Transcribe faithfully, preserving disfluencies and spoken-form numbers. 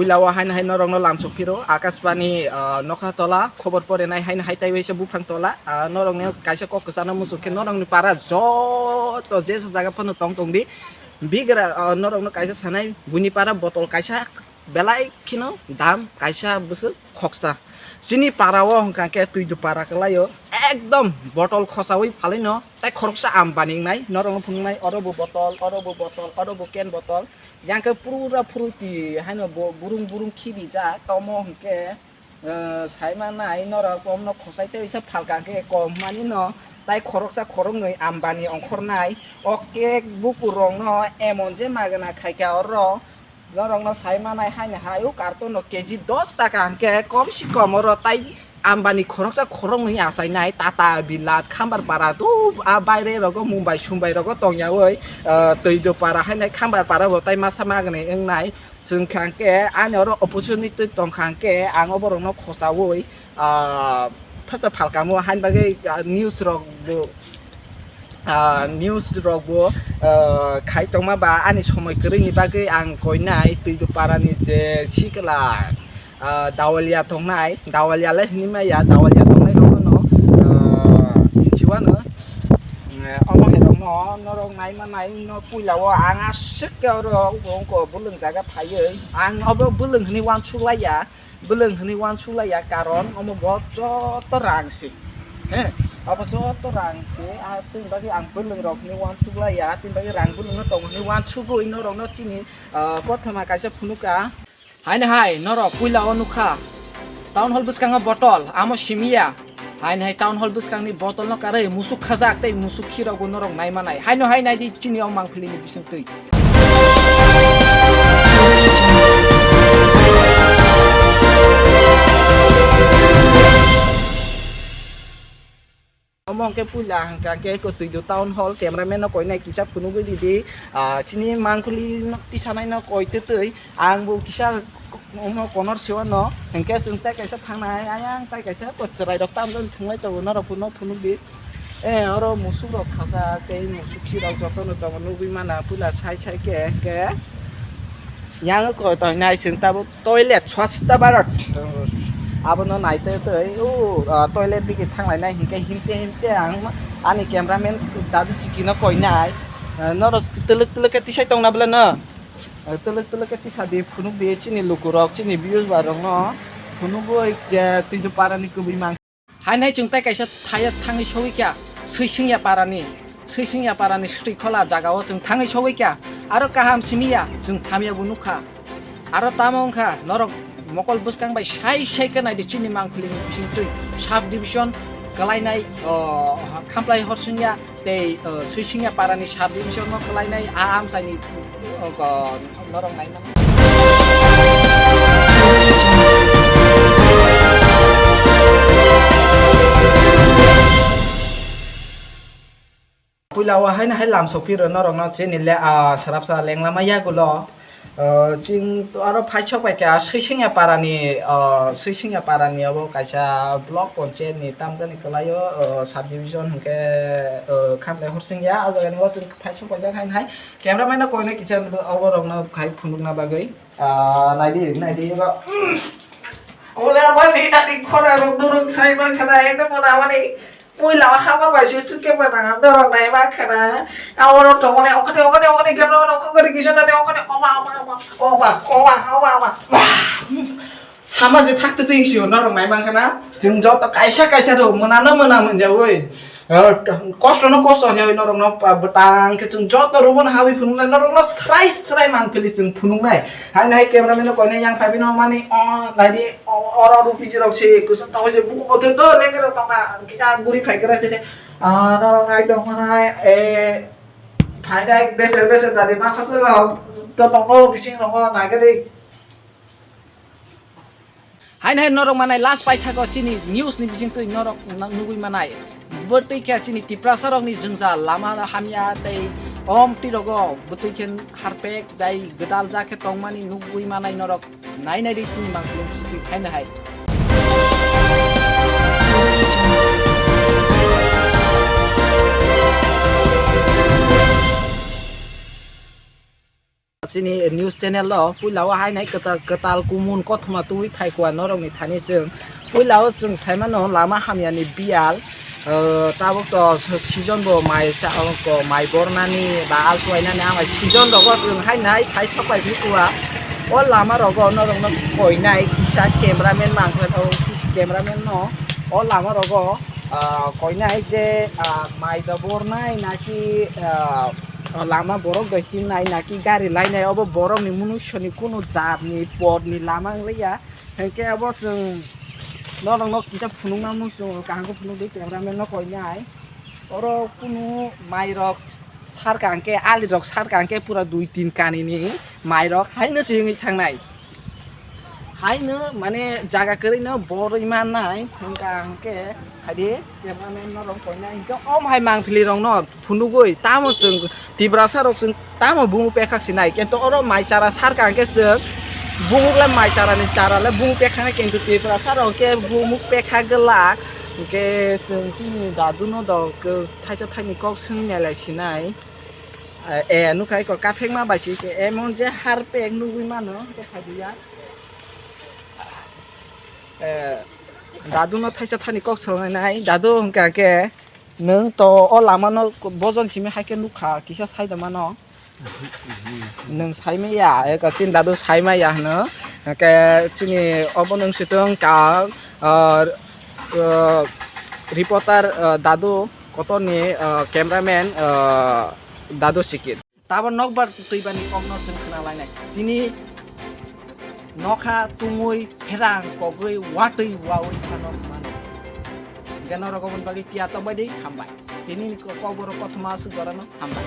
Puila o haino hai norokno lamsok phiro Akashbani, ah, nokha tola khobor porinai haino hai taiwaisa buphang tola, ah, norokni kaisa kok kwchangno muchung khe norokni para joto jesa jaga phano tong tong di. Bigra, ah, norokno kaisa sanai buini para botol kaisa belai kheno dam kaisa bwswk khoksa. Chini para o hwnkha khe Twidupara kwlai o ekdom botol khosaui phalai no tai khoroksa Ambani wngnai norokno phunuknai oro bo botol, oro bo botol, oro bo ken botol. Yang khe pura phuruti haino bo burung burung khibijak, tomo hwnkhe, eh, saimanai norok omno khosai tei bisa phalka khe kom manino tai khoroksa khoroknwi Ambani ongkhornai. O kek bukurokno emon je magna khaikha oro norokno saimanai haino hai o carton no K G dos taka hwnkhe kom si kom oro tai Ambani khoroksa khoroknwi achainai Tata Birla Khambarpara tu a baire rogo Mumbai Sumbai rogo tongyaui, ah, Twidupara hainai Khambarpara bo tai masa magni wngnai. Chwng kha hwnkhe ani oro opportunity tong kha hwnkhe ang o borokno khochaui, ah, phacha phalkamo hain bagwi, ah, news rok bo ah, news rok bo, ah, khai tongma ba ani somoi kwrwini bagwi ang koinai Twidupara ni je sikla, ah, Dawalia tongnai, Dawalia le hinwi maya, Dawalia tongnai rok no, ah, hinsiwano, eh, omo hai rok no norok nai manai no puila o ang aswk khe oro wngko bwlwng jaga phaiwi ang obo bwlwng hinwi uansuk laiya. Bwlwng hinwi uansuk laiya, karon omo bo joto rang se. He, abo joto rang se, ah, tini bagwi ang bwlwng rok hinwi uansuk laiya, tini bagwi rang bwlwng no tongo hinwi uansugwi norok no chini, ah, kothoma kaisa phunukha. Haino hai, norok puila o nukha. Town hall bwskango botol, amo simiya. Haino hai town hall bwskangni botol no karwi musuk khajak tei musuk khirok bo norok nai manai. Haino hai naidi chini o mangpili ni bisingtwi. Omo hwnkhe puila hwnkha khe Twidupara Town Hall, cameraman no koinai kisa phunugwi didi. Ah, chini mangpili no tisanai no koi twtwi ang bo kisa omo konor siwano hwnkhe chwng tai kaisa thangnai ayang tai kaisa bo chwrai rok tamjani thwnglai tongo norok phunuk phunukdi. Eh, oro musuk rok khajak tei musuk khirok jotono tongo nugwi mana puila sai sai khe, hwnkhe yang koi tongnai chwng tabuk toilet Swachhta Bharat abono nai tei tei o, ah, toilet digi thanglainai hwnkhe himte himte ang ani cameraman dadu chikino koinai, ah, norok twlwk twlwk khe tisai tongna bwlano, ah, twlwk twlwk khe tisadi phunukdi chini lukurok chini viewers ba rokno phunugwi je Twidupara ni kubui mang. Hainai chwng tai kaisa thaya thangwi sogwi kha, Swisingya parani, Swisingya parani swtwi khola jagao chwng thangwi sogwi kha, aro kaham simi ya chwng thamya bo nukha. Aro tamo wngkha norok mokol bwskang bai sai sai khe naidi chini mangpili ni bisingtwi sub division kwlainai, o, Khamplai Horsingya tei, o, Swisingya parani sub division no kwlainai a amchaini, o, ko-, Norok nai mano. Puila o haino hai lamsok phiro norokno chini le, ah, srapsa lenglama yagulo. Ah, chwng aro phaisok bai kha Swisingya parani, ah, Swisingya parani obo kaisa block ponchayat ni tamjani kwlaio, ah, sub division hwnkhe, ah, Khamlai Horsingya. O jagani o chwng phaisok paijak haino hai. Cameraman no koinai kisa oborokno khai phunukna bagwi. Ah, naidi, naidi, ba. Ola, ba, ni, ani khora rok, norok sai man khana, ekdom mona, mani. Puila hama bai se suke mana, norok nai man khana. Aborok tongmani, okani, okani, okani, cameraman, okani, kisa nani, okani, oba, oba, oba, oba, oba, oba, oba. Hama je thakte twi sio norok nai mankha na. Chwng joto kaisa kaisa rw mwnano mwnam hwnjawi. Kosto no kosto hwnjawi norok no bwtang khe chwng joto rw bono habwi phunuknai norok no srai srai man phili chwng phunuknai. Haino hai cameraman no koinai yang phaibi no mani o naidi oro rw piji rok se kusuk tangwi se bukugo thwng to lengre tongma kisa guri phai gra se norok nai tong manai e phainai beser beser dadi masa se rok to tongno bising rok nai gari. Haino hai norok manai last paithago chini news ni bisingtwi norok na-, nugwi manai. Bwtwi khe chini Tiprasa rokni jwngjal lama hamya tei om twi rogo bwtwi khe harpek dai gwdal ja khe tongmani nugwi manai norok nai nai di chini mangpili bisingtwi khaino hai. Chini news channel o puila o hainai kwtal, kwtal kumun kothoma tubui phai kua norok ni thani chwng. Puila o chwng sai mano lama hamya ni biyal, ah, tabuk to season bo mai cha, ko mai bornani ba altuainani amai season rogo chwng hainai thai sopai phi kua. O lama rogo norok no koinai kisa cameraman mangkha o kisa cameraman no o lama rogo, ah, koinai je, ah, mai da bornai naki, ah, lama borok da himnai naki gari lainai obo borok ni munusoni kunu jat ni pot ni lama wngya. Hwnkhe abo chwng norok no kisa phunukna mung chwng kaham khe phunukdi cameraman no koinai. Oro kunu mai rok sarka hwnkhe ali rok sarka hwnkhe pura dui tin kani ni mai rok haino se wngwi thangnai. Haino mane jaga kwrwi no borwi mannai hwnkha hwnkhe khaidi cameraman norok koinai hwnkhe om hai mangpili rok no phunugwi tamo chwng Tiprasa rok chwng tamo bumung pekhak sinai kintu oro mai chara sarka hwnkhe chwng bumung le mai chara ni chara le bumung pekhaknai kintu Tiprasa rok khe bumung pekha glak hwnkhe chwng chini dadu no do thaisa thaini kok swngwi nailai sinai. Eh, nukha eko kaphekma bai se emon je harpek nugwi mano hwnkhe phaidiya. Eh, dadu no thaisa thani kok salnai nai dadu hwnkha khe nwng to o lama no bojon simi hai khe nukha kisa sai da mano. Nwng sai maya eko chini dadu sai maya hwno hwnkhe chini obo nwng swtwng ka, ah, ah, reporter, ah, dadu kotorni, ah, cameraman, ah, dadu sikit. Tabok nokbar twibani kokno chwng khna lainai. Tini nokha tumui pherang kogwi watwi wawi phano mano. Hwnkhe norok oboni bagwi tiya tokbai di hambai. Tini ni kokborok kothoma aswk jorano hambai.